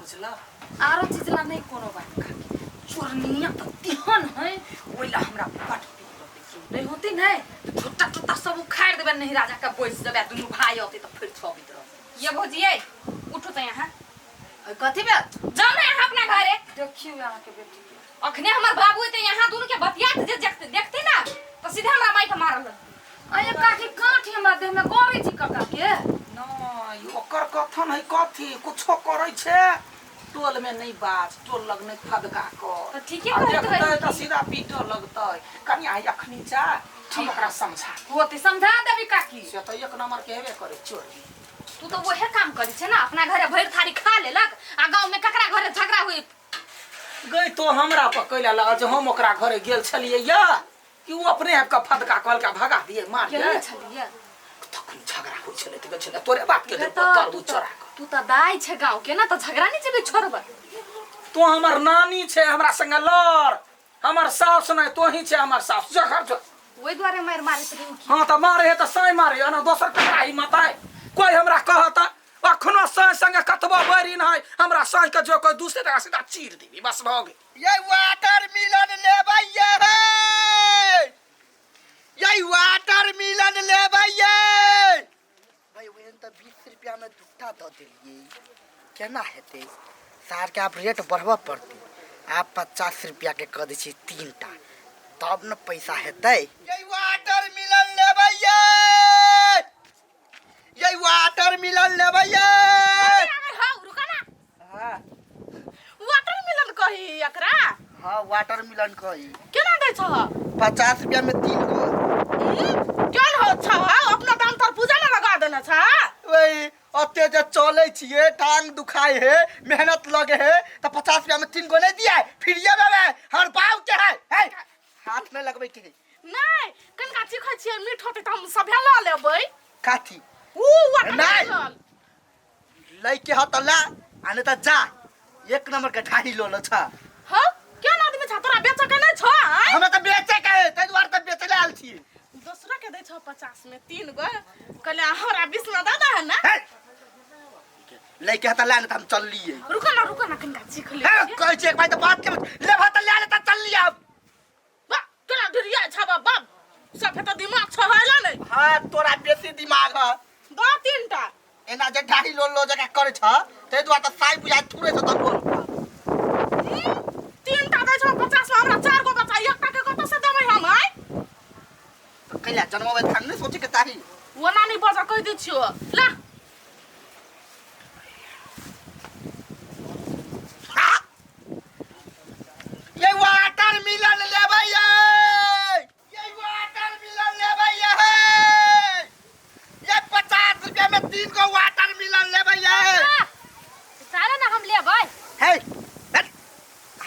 बुझला आरो चीज ला नहीं कोनो बात काकी चोरनिया तो तिहन है ओइला हमरा बड पीर लगै छै। नहीं होती नहीं तो छोटा छोटा सब उखाड़ देबे नहीं राजा का बैस देबे दुनू भाई औते तो फिर छबित रह ये भौजिए उठो तो यहाँ कथी बे जाओ ना यहाँ अपना घरे देखियो यहाँ के बेटी के अखने हमर बाबू एते यहाँ दुनू के बतियात जे देखते देखते ना तो सीधे हमरा माई के मारल लगते अरे काकी काठी हमरा देह में गड़ै छी काका के नहि ओकर कथन है कथी कुछो करै छै टोल में नहीं बाज टोल लग नहीं फदका कर तऽ ठीके आ कहैत देखतै रहै तऽ सीधा पीटऽ लगतै कनिया है अखनी जा हम ओकरा समझा होते समझा देबी काकी से तऽ एक नंबर के हेबे करै चोरी तू तो वहे काम करी छे ना अपना घरे भरि थारी खा लेलक आ गांव में ककरा घरे झगड़ा हुई गई तो हमरा पर कैला लागल जे हम ओकरा घरे गेल छलियै या कि ओ अपने आप के फदका कहलका भगा दिए मार गेल दिए छलियै तखन झगड़ा होइ छलै तऽ गेल छलै तोरे बाप के गे देलको तऽ तरबूज तू चोरा तऽ तू तऽ दाइ छै गांव के ना तऽ झगड़ा नहीं जेबे छोड़बै तो हमर नानी छै हमरा संगे लड़ हमर सास नहि तो ही छै हमर सास जो घर जो ओहि दुआरे मारि मारैत रहू की हाँ तऽ मारे है तऽ साँय मारे है ना दोसर ककरा ही मताय कोई हमरा कहत अखनो साँय संगे कतबो बैरी नहीं हमरा साँय के जो कोई दूसरे टका सीधा चीर देबी बस भऽ गेल ये वाटर मिलन लेबै ये ये वाटर मिलन लेबै ये भाई ओहन तऽ 20 रुपया में दूटा दऽ देलियै केना हेतै सारके आब रेट बढ़बऽ पड़तै आब 50 रुपया के कऽ दै छियै तीन टा तब ने पैसा हेतै। ये वाटर मिलन लेबै ये ये वाटर मिलन लेबै ये। हौ रुका ना हाँ वाटर मिलन कही एकरा हाँ वाटर मिलन कही। केना दै छह? 50 रुपया में तीन गो। केहन हो छह अपना दाम तर पूजा ने लगा देने छह। वही ओते जे चलै छियै टांग दुखाय है मेहनत लगे है तऽ 50 रुपया में तीन गो नहीं दिया फिर ये बेबे हमर बाप के है, है हाथ में लगबै के है। नहि कनिका चीखै छियै मीठ होतै तऽ हम सभे लऽ लेबै। काथी? ऊ वाटर नहि। मिलन। लैके ह तऽ ला आ नहीं तऽ जा एक नंबर के ढाई लो लो छ। हौ केहन आदमी छ तोरा बेचऽ के नहि छौ आँय? हमरा तऽ बेचे के है ताहि दुआरे तऽ बेचे ले आयल छी। दोसरा के दै छौ 50 में तीन गो कहले हमरा 20 में दऽ दह ने। हे लैके ह तऽ ला नहीं तऽ हम चललियै। रुको ना रुको ना कनिका चीख ले। हे कहै छियै एक भाई तऽ बात के लेबह तऽ ला नहीं तऽ चललियै अब। वाह केना ढिरिया छ बाप सफे तऽ दिमाग छौ हैला नहि। हाँ तोरा बेसी दिमाग है। दऽ तीन टा। एना जे ढाई लो लो जकाँ करै छ ताहि दुआरे तऽ साइ बुझाइ थुरै छ तऽ लोल। तीन टा दै छौ 50 में हमरा चार गो बच्चा एकटा के कतऽ से देबै हम आँय? तऽ कैला जन्मबै तखन नहि सोचैके चाही। ओना नहि बजऽ कहि दै छियौ ला। ये वाटर मिलन लेबै ये ये वाटर मिलन लेबै ये ये 50 रुपया में तीन गो वाटर मिलन लेबै ये। सारा ना हम लेबै। हे बैठ,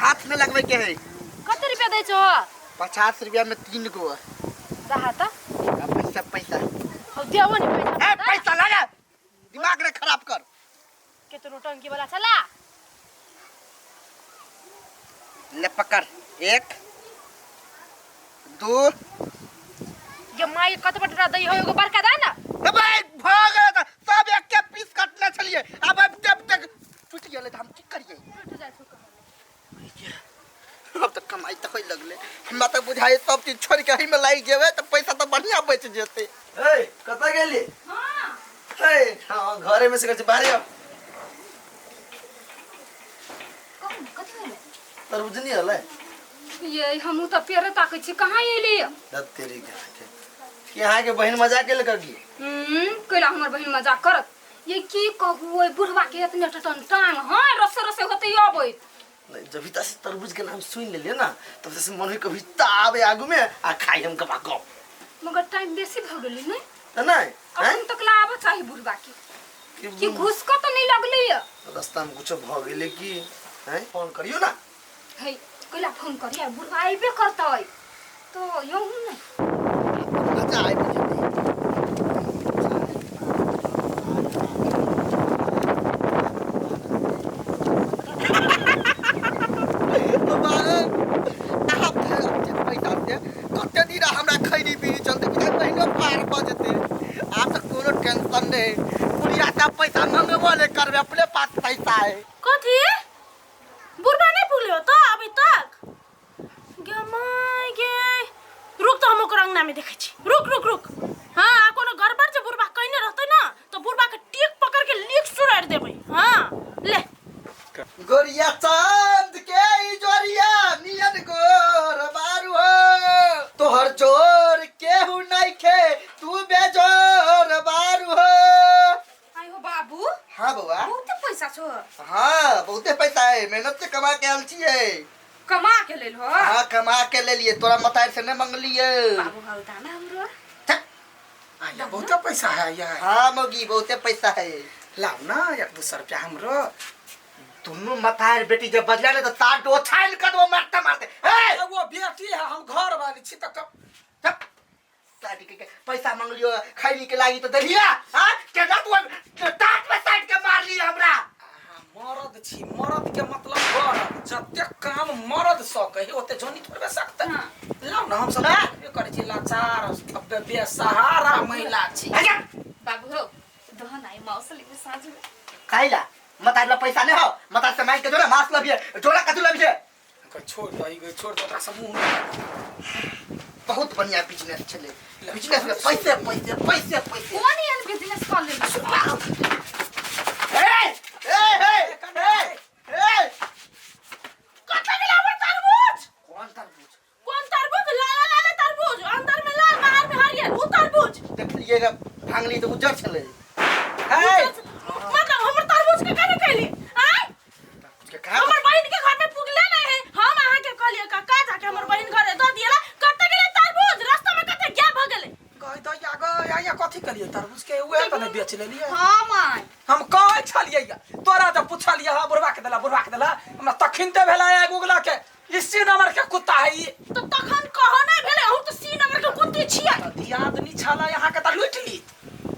हाथ में लगबै के है। कते रुपया दै छौ? 50 रुपया में तीन गो। दहा तऽ। आ पैसा पैसा। हौ देबो नि पैसा। ए पैसा लगा दिमाग ने खराब कर। केतनो टंकी वाला छला। ले पकड़ एक दू। गे माई कत बटरा दै हो एगो बड़का दा ना। अबे भ गेल तऽ सब एक के पीस कटने छलिए अब अब जब तक टूट गेलै तऽ हम की करिए? टूट जाइ छौ। अब तऽ कमाई तऽ होय लगलै हमरा तऽ बुझाइ सब चीज छोड़ के एहिमे लागि जेबै तऽ पैसा तऽ बढ़िया बचि जेतै। ए कतऽ गेली? हां ए हां घरे में से कहै छी बाहरे आउ। कौन कथी भेलै? तरबूज नहीं हलै? ये हमहूँ तऽ पेड़े ताकै छी कहाँ एली? दत तेरी के कि अहाँ के बहिन मजाक केलक की? कैला हमर बहिन मजाक करत? ये की कहू ओहि बुढ़वा के एतने टटन टांग हाँ रसे रसे होते अबैत। नहीं जब से तरबूज के नाम सुन लेलिए ना तब से मन होई कभी ताबे आगू में आ खाई हम गपा गप। मगर टाइम बेसी भ गेलै ने। त नहीं अखन तक ला आबऽ चाही बुढ़वा के कि घुस कऽ तऽ नहीं लगलै या। रास्ता में कुछ भ गेलै की? हैं फोन करियो ना। हे कैला फोन करिया बुढ़वा अइबे करतै तो यहूँ ने। मजा आबि जेतै। पैसा से कते दिन हमरा खैनी बीड़ी चलते बुझाइ महीनो पार भऽ जेतै। आब तऽ कोनो टेंशन नहि बुढ़िया से पैसा मंगबो नहि करबै अपने पास पैसा है। कथी? बाबू। हाँ बौआ। बहुते पैसा छो। हाँ, बहुते पैसा है, मेहनत से कमा के आयल छियै। कमा के लेल हो? हाँ, कमा के लेलिए, तोरा मतार से नहीं मंगलिए। बाबू हौ दाना हमरो। आया बहुते पैसा है यार। हाँ मौगी, बहुते पैसा है। लाओ ना 1-2 रुपया हमरो। दोनों मतार बेटी जब बदला ले तो तार दो छाल कर दो मारते मारते। ए वो बेटी है, हम घर वाली छी त कब साटी के पैसा मांगलियो खैली के लागी तो दलिया। हां केना तू टाट में साइड के मार लिया हमरा। मरद छी, मरद के मतलब मरद जते काम मरद सके है ओते जोनी थोड़बे सकते। लाओ ना हम सब ये करे छी लाचार बेसहारा महिला छी। बाबू हो दहन आई मौसली में साँझ में। काइला मतार ला पैसा नहीं हो, मतार से मांग के जोड़ा मांस लबिए, जोड़ा कथु लबिए। छोड़ दो ई, छोड़ दो ओकरा सब मुंह। बहुत बढ़िया बिजनेस छले, बिजनेस में पैसे पैसे पैसे पैसे। कोन एहन बिजनेस कर लेलु? ए ए ए ए ए कत गेल हमर तरबूज? कौन तरबूज? कौन तरबूज? लाल लाल तरबूज, अंदर में लाल बाहर में हरियर, उ तरबूज। देखलिए रे भांगली तो उज्जर छले। ए मतलब हमर तरबूज के कने कैली? आय के का हमर बहिन के घर में पुगले नहीं है। हम अहाँ के कहलिए काका जाके हमर बहिन घरे द दिएला। कत गेले तरबूज? रास्ता में कते गैप भ गेले। गई दैया गई आया कथि कलिए तरबूज के उहे त नहीं बेच लेलिए। हां my हम कहै छलिए तोरा जब पुछलिए हां बुढ़वा के देला, बुढ़वा के देला, हमरा तखिन ते भेला एगो उगला के इसी नंबर के कुत्ता है ई। तो तखन कहो नहीं भेले, हम तो सी नंबर के कुत्ती छियै। दियादनी छला यहाँ के त लूट ली,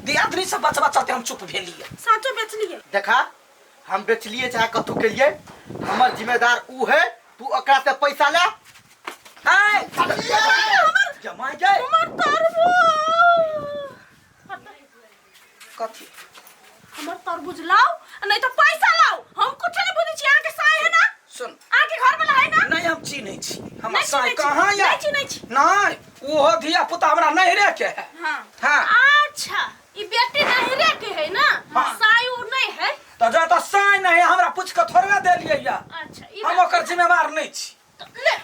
दियादनी से बचबा चलते हम चुप भेलिए। साचो बेचलिए? देखा हम बेचलिए चाहे कथु के लिए, हमर जिम्मेदार ऊ है, तू ओकरा से पैसा ले। ए जमा जाए हमर तरबूज। कथि हमर तरबूज लाओ नहीं तो पैसा लाओ। हम कुछ नहीं बुझै छी, अहाँ के साय है ना? सुन, अहाँ के घर वाला है ना? नहीं हम चिन्है छी, हमर नहीं साय चिन्है छी, कहाँ या? नहीं चिन्है छी। नहीं ओहो धिया पुता हमरा नहिरे के है। हां हां अच्छा ई बेटी नहिरे के है ना? हाँ। साय उ नहीं है तो जा तो साय नहीं हमरा पूछ के थोड़बे देलिए या। अच्छा ई हम ओकर जिम्मेवार नहीं छी। ले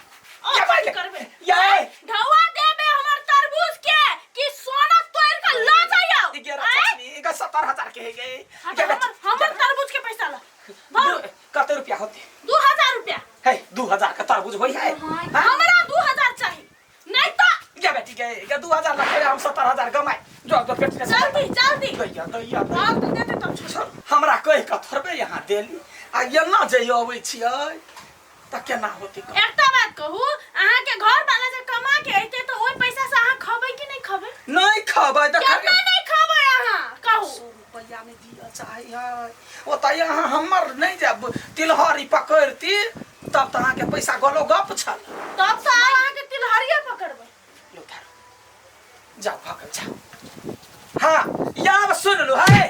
या भाई, करबे या ए। ढौआ देबे हमर तरबूज के कि सोना तोड़ के ल जाइयो। ई गेरा चचनी, ई 70,000 के है गे। हमर हमर तरबूज के पैसा ला। भर। कते रुपया होते? 2000 रुपया। हे 2000 के तरबूज होई है? हमरा 2000 चाहिए नहीं तो या बेटी के ये 2000 लखे हम 70,000 कमाए। जो जो पेट के जल्दी जल्दी दैया दैया हम तो देते तब छोड़। हमरा कहि के थोड़बे यहाँ देली आ एना जे अबै छियै त केना होते? एकटा बात कहू, अहाँ के घर वाला जे कमा के अइते तो ओइ पैसा से अहाँ खबै कि नहीं खबै? नहीं खबै त केना नहीं खबै अहाँ कहू? 100 रुपया नहीं दिया चाहे है ओतऽ यहाँ हमर नहीं जब तिलहरी पकड़ती तब त अहाँ के पैसा गलो गप छल। तब त अहाँ के तिलहरिया पकड़बै। लो धरो जाओ भागल जाओ। हाँ याब सुन लो है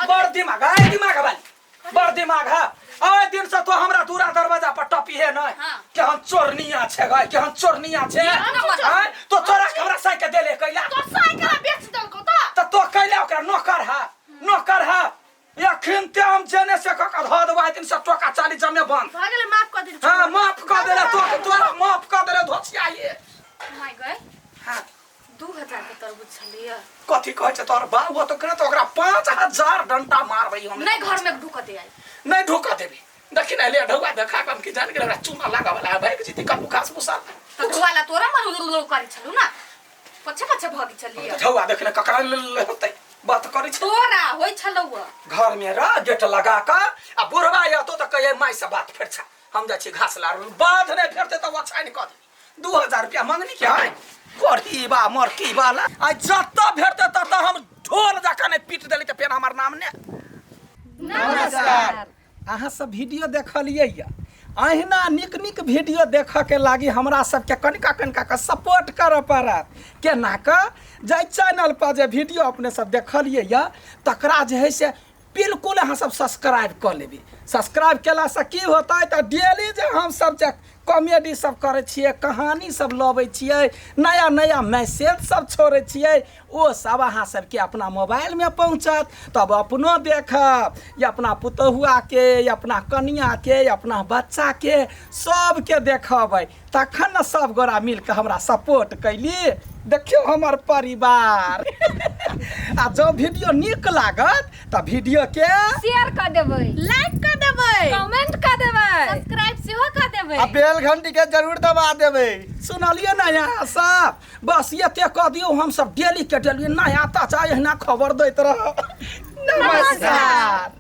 बड़ दिमाग है, दिमाग वाली बड़ दिमाग है। आए दिन से तो हमरा दूरा दरवाजा पर टपी है नहीं। हाँ। कि हम चोरनिया छे गए, कि हम चोरनिया छे। आए तो चोरा के हमरा साइकिल देले कैला? तो साइकिल बेच देलको त। त तो कैला ओकरा नौकर है, नौकर है। अखन ते हम जेने से क क धऽ देबै दिन से टोका चाली जमे बंद। भऽ गेलै, माफ कऽ देल। हां माफ कऽ देले तो तोरा माफ कऽ देले धोसिया ये। My गए हां 2000 के तरबूज छलिए। कथि कहै छै तोहर बाबू? तो कहने तो ओकरा 5000 डंटा मारबै हम। नहीं घर में ढुक दे आई। नहीं ढुक देबी। देखि ने ले ढुका देखा कम की जान गेल हमरा चूना लागा वाला है भाई जीती कपू घास भूसा। तो ढुआला तोरा मन उलुलु करै छलु ना, पछे पछे भगी छलिए। ढुआ देखने ककरा होतै बात करै छै तोरा होय छलौ घर में रह गेट लगा क आ बुढ़वा एतो त कहिए माय से बात फेर छा। हम जाइ छी घास लार बाध नै फेरते त ओछाइन क देबी। 2000 रुपया मंगनी के है करती बा मरती वाला आ जत भेटते तत हम ढोल जका नै पीट देली त फेर हमर नाम ने। नमस्कार। अहाँ सब वीडियो देखलिए या अहिना निक निक वीडियो देखऽ के लागी हमरा सबके कनिका कनिका के सपोर्ट करऽ पड़त। केना कऽ जाहि चैनल पर जे वीडियो अपने सब देखलिए या तकरा जे है से बिल्कुल अहाँ सब सब्सक्राइब कऽ लेबै। सब्सक्राइब केलासँ की होतै तऽ डेली जे हमसब जे कॉमेडी सब करै छियै, कहानी सब लबै छियै, नया नया मैसेज सब छोड़ै छियै, ओ सब अहाँ सबके अपना मोबाइलमे पहुँचत। तब अपनो देखब या अपना पुतहुआके या अपना कनियाके या अपना बच्चाके सबके देखबै, तखन ने सब गोरा मिलके हमरा सपोर्ट कैली। देखियौ हमर परिवार। आ जँ वीडियो नीक लागत तऽ वीडियो के शेयर कऽ देबै, लाइक कर देबै, कमेंट कऽ देबै, सब्सक्राइब सेहो कर देबै आ बेल घंटी के जरूर दबा देबै। सुनलियै ने यहाँ सब? बस एते कऽ दियौ, हमसब डेली के डेली नया ताजा एहिना खबर दैत रहब। नमस्कार।